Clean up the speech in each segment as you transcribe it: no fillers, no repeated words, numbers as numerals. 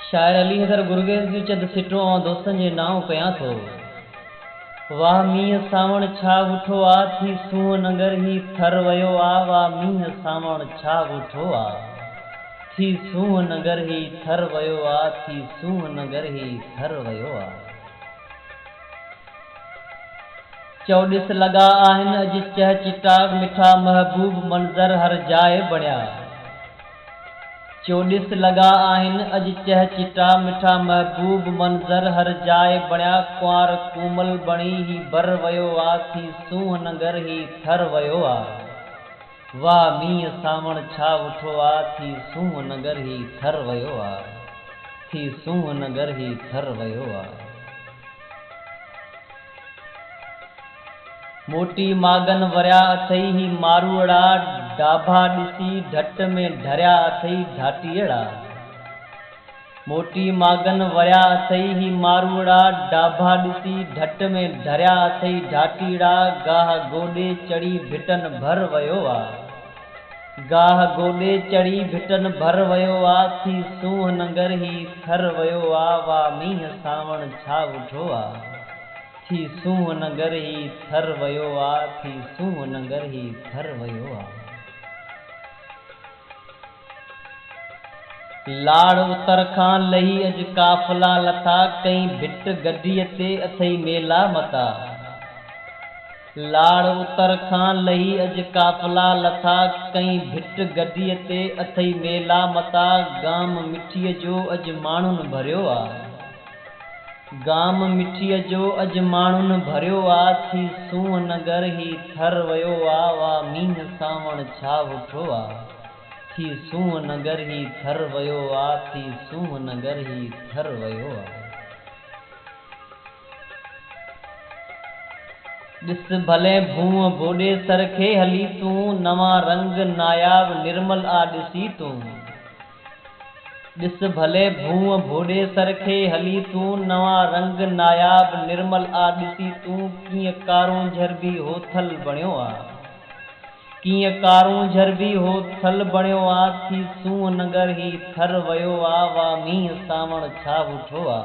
شاعر علي حيدر گرگيز جون چند سٽون اوهان دوستن جي نانء ڪيان ٿو. واهه مينهن سانوڻ ڇا وٺو آ، ٿي سونهن ننگر هي ٿر ويو آ، واهه مينهن سانوڻ ڇا وٺو آ، ٿي سونهن ننگر هي ٿر ويو آ، ٿي سونهن ننگر هي ٿر ويو آ. چؤڏس لڳا آهن اڄ چهه چٽا مٺا محبوب منظر هر جاء بڻيا. چوڏس لڳا آهن اڄ چهه چٽا مٺا محبوب منظر هر جاء بڻيا ڪنوار ڪومل بڻي هي بر ويو آ ٿي سونهن ننگر هي ٿر ويو آ واهه مينهن سانوڻ ڇا وٺو آ ٿي سونهن ننگر هي ٿر ويو آ ٿي سونهن ننگر هي ٿر ويو آ. موٽي ماڳن وريا اٿئي هي ماروئڙا، ڊاڀا ڏسي ڍٽ ۾ ڍريا اٿئي ڍاٽيئڙا. موٽي ماڳن وريا اٿئي هي ماروئڙا، ڊاڀا ڏسي ڍٽ ۾ ڍريا اٿئي ڍاٽيئڙا، گاهه گوڏي چڙهي ڀٽن ڀر ويو آ. گاهه گوڏي چڙهي ڀٽن ڀر ويو آ، ٿي سونهن ننگر هي ٿر ويو آ، وا مينهن سانوڻ ڇا وٺو آ. ٿي سونهن ننگر هي ٿر ويو آ، ٿي سونهن ننگر هي ٿر ويو آ. لاڙ اتر کان لهي اڄ قافلا لٿا، ڪئين ڀٽ گڍيء تي اٿئي ميلا متا. لاڙ اتر کان لهي اڄ قافلا لٿا، ڪئين ڀٽ گڍيء تي اٿئي ميلا متا. گام مٺيء جو اڄ ماڻهن ڀريو آ. گام مٺيء جو اڄ ماڻهن ڀريو آ، ٿي سونهن نگر هي ٿر ويو آ، وا مينهن سانوڻ ڇا وٺو آ، ٿي سونهن نگر هي ٿر ويو آ، ٿي سونهن نگر هي ٿر ويو آ. ڏس ڀلين ڀونء ڀوڏي سر کي هلي تون، نوان رنگ ناياب نرمل آ ڏسي تون. ڏس ڀلي ڀونء ڀوڏي سر کي هلي تون، نوان رنگ ناياب نرمل آ ڏسي تون، ڪيئن ڪارونجهر ڀي هوٿل بڻيو آ، ڪيئن ڪارونجهر ڀي هوٿل بڻيو آ، ٿي سونهن ننگر هي ٿر ويو آ، وا مينهن سانوڻ ڇا وٺو آ،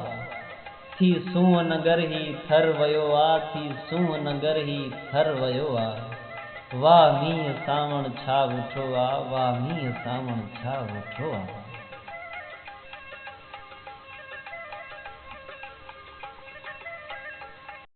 ٿي سونهن ننگر هي ٿر ويو آ، ٿي سونهن ننگر هي ٿر ويو آ. واهه مينهن سانوڻ ڇا وٺو آ، واهه مينهن سانوڻ ڇا وٺو آ.